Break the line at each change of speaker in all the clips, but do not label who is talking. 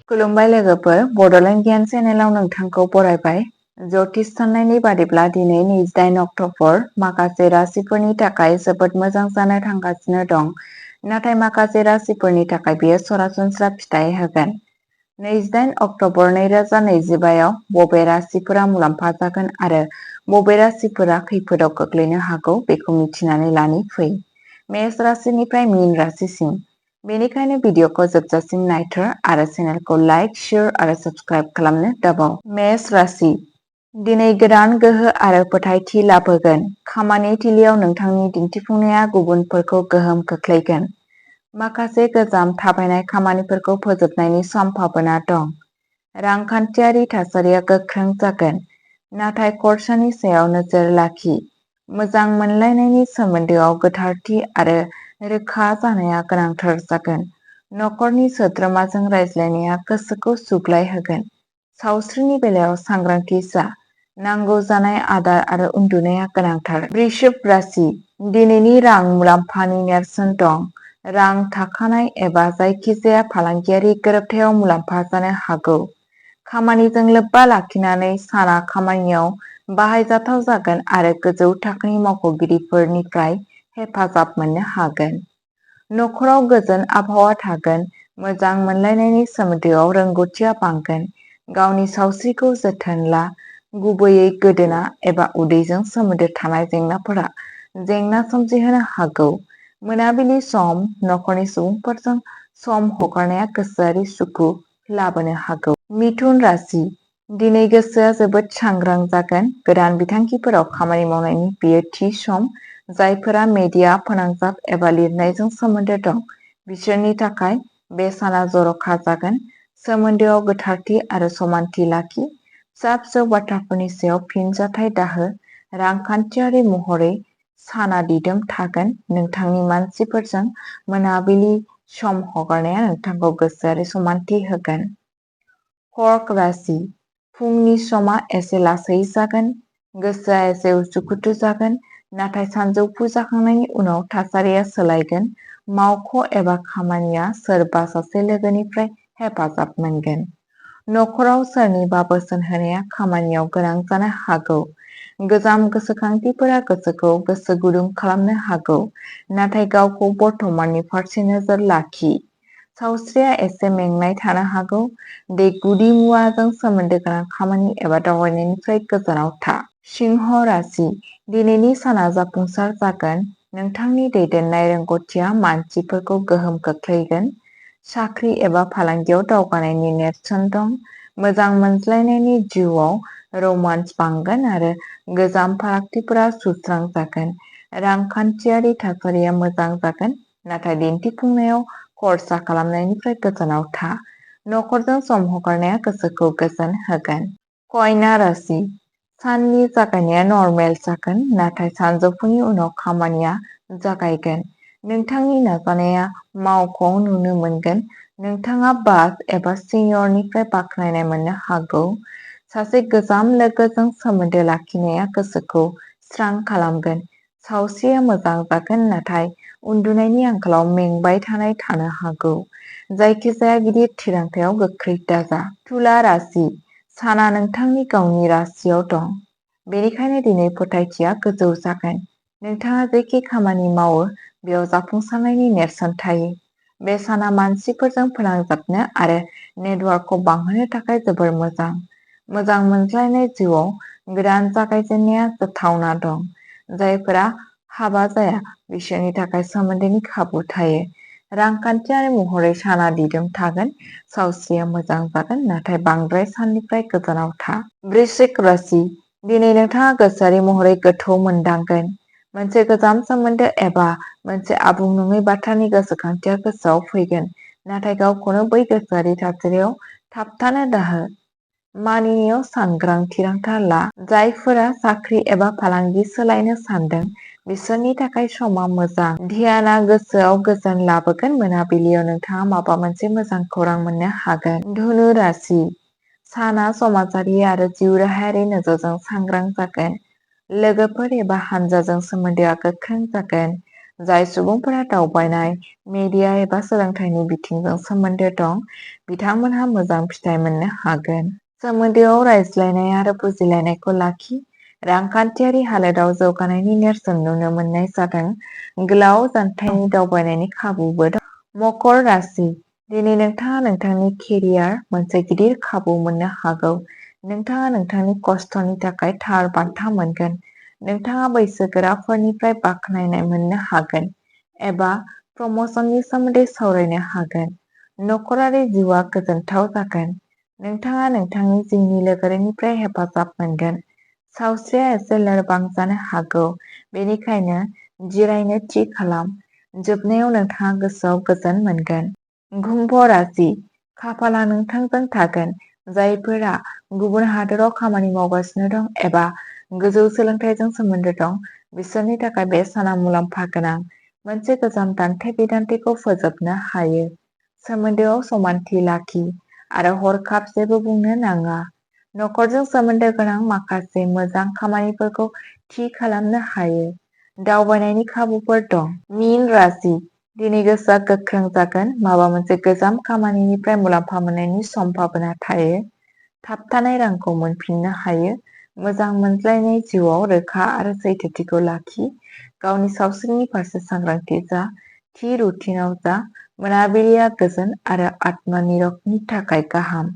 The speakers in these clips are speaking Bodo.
खुलुमबाय लोगोफोर, बड'लेण्ड गियान चेनेलाव नोंथांखौ बरायबाय। ज्योतिष साननायनि बादिब्ला दिनै 28 अक्ट'बर माखासे राशिफोरनि थाखाय जोबोद मोजां जानो थांगासिनो दं। नाथाय माखासे राशिफोरनि थाखाय बेयो सरासनस्रा फिथाइ होगोन। 28 अक्ट'बर 2025आव बबे राशिफोरा मुलाम्फा जागोन आरो बबे राशिफोरा खैफोदाव गोग्लैनो हागौ बेखौ मिथिनानै लानि फै। मेष राशिनिफ्राय मीन राशिसिम। बेनिखायनो भिडिअखौ जोबजासिम नायथार आरो चेनेलखौ लाइक, शेयार आरो साबस्क्राइब खालामनो दाबाव। मेष राशि। दिनै गोदान गोहो आरो फोथायथि लाबोगोन। खामानि थिलियाव नोंथांनि दिन्थिफुंनाया गुबुनफोरखौ गोहोम खोख्लैगोन। माखासे गोजाम थाबायनाय खामानिफोरखौ फोजोबनायनि सम्भावना दं। रांखान्थियारि थासारिया गोख्रों जागोन, नाथाय खरसानि सायाव नोजोर लाखि। मोजां मोनलायनायनि सोमोन्दोआव गोथारथि आरो रोखा जानाया गोनांथार जागोन। नखरनि सोद्रोमाजों रायज्लायनाया गोसोखौ सुग्लाय होगोन। सावस्रिनि बेलायाव सांग्रांथि जा। नांगौ जानाय आदार आरो उन्दुनाया गोनांथार। वृश्चिक राशि। दिनैनि रां मुलाम्फानि नेरसोन दं। रां थाखानाय एबा जायखिजाया फालांगियारि गोरोबथायाव मुलाम्फा जानो हागौ। खामानिजों लोब्बा लाखिनानै साना खामानियाव बाहायजाथाव जागोन आरो गोजौ थाखोनि मावख'गिरिफोरनिफ्राय हेफाजाब मोननो हागोन। नखराव गोजोन आबहावा थागोन। मोजां मोनलायनायनि सोमोन्दोआव रोंग'थिया बांगोन। गावनि सावस्रिखौ जोथोन ला। गुबैयै गोदोना एबा उदैजों सोमोन्दो थानाय जेंनाफोरा जेंना सोमजिहोनो हागौ। मोनाबिलि सम नखरनि सुबुंफोरजों सम हगारनाया गोसोआरि सुखु लाबोनो हागौ। मिथुन राशि। दिनै गोसोआ जोबोद सांग्रां जागोन। गोदान बिथांखिफोराव खामानि मावनायनि बेयो थि सम। जायफोरा मेडिया फोनांजाब एबा लिरनायजों सोमोन्दो दं, बिसोरनि थाखाय बे साना जर'खा जागोन। सोमोन्दोआव गोथारथि आरो समानथि लाखि। फिसा-फिसौ बाथ्राफोरनि सायाव फिनजाथाय दाहो। रांखान्थियारि महरै साना दिदोम थागोन। नोंथांनि मानसिफोरजों मोनाबिलि सम हगारनाया नोंथांखौ गोसोआरि समानथि होगोन। कर्क राशि। फुंनि समा एसे लासै जागोन। गोसोआ एसे उसुखुथु जागोन, नाथाय सानजौफु जाखांनायनि उनाव थासारिया सोलायगोन। मावख' एबा खामानिया सोरबा सासे लोगोनिफ्राय हेफाजाब मोनगोन। नखराव सोरनिबा बोसोन होनाया खामानियाव गोनां जानो हागौ। गोजाम गोसोखांथिफोरा गोसोखौ गोसो गुदुं खालामनो हागौ, नाथाय गावखौ बर्थमाननि फारसे नोजोर लाखि। सावस्रिया एसे मेंनाय थानो हागौ। गुदि मुवाजों सोमोन्दो गोनां खामानि एबा दावबायनायनिफ्राय गोजानाव था। सिंह राशि। दिनैनि साना जाफुंसार जागोन। नोंथांनि दैदेननाय रोंग'थिया मानसिफोरखौ गोहोम खोख्लैगोन। साख्रि एबा फालांगियाव दावगानायनि नेरसोन दं। मोजां मोनज्लायनायनि जिउआव रमान्स बांगोन आरो गोजाम फारागथिफोरा सुस्रांजागोन। रांखान्थियारि थासारिया मोजां जागोन, नाथाय दिन्थिफुंनायाव खर्सा खालामनायनिफ्राय गोजानाव था। नखरजों सम हगारनाया गोसोखौ गोजोन होगोन। कन्या राशि। साननि जागायनाया नर्मेल जागोन, नाथाय सानजौफुनि उनाव खामानिया जागायगोन। नोंथांनि नाजानाया मावख'आव नुनो मोनगोन। नोंथाङा बास एबा सिनियरनिफ्राय बाख्नायनाय मोननो हागौ। सासे गोजाम लोगोजों सोमोन्दो लाखिनाया गोसोखौ स्रां खालामगोन। सावस्रिया मोजां जागोन, नाथाय उन्दुनायनि आंखालाव मेंबाय थानाय थानो हागौ। जायखिजाया गिदिर थिरांथायाव गोख्रै दाजा। तुला राशि। साना नोंथांनि गावनि राशियाव दं। बेनिखायनो दिनै फोथायथिया गोजौ जागोन। नोंथाङा जेखि खामानि मावो बेयाव जाफुंसारनायनि नेरसोन थायो। बे साना मानसिफोरजों फोनांजाबनो आरो नेटवर्कखौ बांहोनो थाखाय जोबोर मोजां। मोजां मोनज्लायनाय जिउआव गोदान जागायजेननाया जाथावना दं। जायफोरा हाबा जाया बिसोरनि थाखाय सोमोन्दोनि खाबु थायो। रांखान्थियारि महरै साना दिदोम थागोन। सावस्रिया मोजां जागोन, नाथाय बांद्राय साननिफ्राय गोजानाव था। वृश्चिक राशि। दिनै नोंथाङा गोसोआरि महरै गोथौ मोनदांगोन। मोनसे गोजाम सोमोन्दो एबा मोनसे आबुं नङै बाथ्रानि गोसोखांथिया गोसोआव फैगोन, नाथाय गावखौनो बै गोसोआरि थासारियाव थाबथानो दाहो। मानिनायाव सांग्रां थिरांथा ला। जायफोरा साख्रि एबा फालांगि सोलायनो सानदों, बिसोरनि थाखाय समा मोजां। ध्यानआ गोसोआव गोजोन लाबोगोन। मोनाबिलियाव नोंथाङा माबा मोनसे मोजां खौरां मोननो हागोन। धनु राशि। साना समाजारि आरो जिउराहायारि नोजोरजों सांग्रां जागोन। लोगोफोर एबा हानजाजों सोमोन्दोआ गोख्रों जागोन। जाय सुबुंफोरा दावबायनाय, मिडिया एबा सोलोंथाइनि बिथिंजों सोमोन्दो दं, बिथांमोनहा मोजां फिथाइ मोननो हागोन। सोमोन्दोआव रायज्लायनाय आरो बुजिलायनायखौ लाखि। रांखान्थियारि हालोदाव जौगानायनि नेरसोन नुनो मोननाय जादों। गोलाव जानथायनि दावबायनायनि खाबुबो दं। मकर राशि, दिनै नोंथाङा नोंथांनि केरियार मोनसे गिदिर खाबु मोननो हागौ। नोंथाङा नोंथांनि खस्थ'नि थाखाय थार बान्था मोनगोन। नोंथाङा बैसोगोराफोरनिफ्राय बाख्नायनाय मोननो हागोन एबा प्रम'शननि सोमोन्दै सावरायनो हागोन। नखरारि जिउआ गोजोनथाव जागोन। नोंथाङा नोंथांनि जिउनि लोगोरिनिफ्राय हेफाजाब मोनगोन। सावस्रिया एसे लोरबां जानो हागौ, बेनिखायनो जिरायनो थि खालाम। जोबनायाव नोंथाङा गोसोआव गोजोन मोनगोन। कुम्भ राशि, खाफालआ नोंथांजों थागोन। जायफोरा गुबुन हादोराव खामानि मावगासिनो दं एबा गोजौ सोलोंथाइजों सोमोन्दो दं, बिसोरनि थाखाय बे साना मुलाम्फा गोनां। मोनसे गोजाम दान्थे-बिदान्थेखौ फोजोबनो हायो। सोमोन्दोआव समानथि लाखि आरो हरखाब जेबो बुंनो नाङा। नखरजों सोमोन्दो गोनां माखासे मोजां खामानिफोरखौ थि खालामनो हायो। दावबायनायनि खाबुफोर दं। मीन राशि, दिनै गोसोआ गोख्रों जागोन। माबा मोनसे गोजाम खामानिनिफ्राय मुलाम्फा मोननायनि सम्भाबना थायो। थाबथानाय रांखौ मोनफिननो हायो। मोजां मोनज्लायनाय जिउआव रोखा आरो सैथोथिखौ लाखि। गावनि सावस्रिनि फारसे सांग्रांथि जा। थि रुटिनआव जा। मोनाबिलिया गोजोन आरो आत्मा-निरखनि थाखाय गाहाम।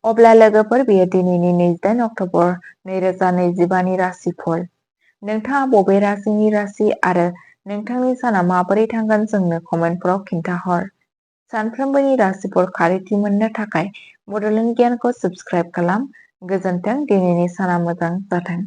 अब्ला लोगोफोर, बेयो दिनैनि 28 अक्ट'बर 2025 नि राशिफल। नोंथाङा बबे राशिनि राशि आरो नोंथांनि साना माबोरै थांगोन जोंनो कमेन्टफोराव खिन्थाहर। सानफ्रोमबोनि राशिफल खारिथि मोननो थाखाय बड'लेण्ड गियानखौ साबस्क्राइब खालाम। गोजोन्थों। दिनैनि साना मोजां जाथों।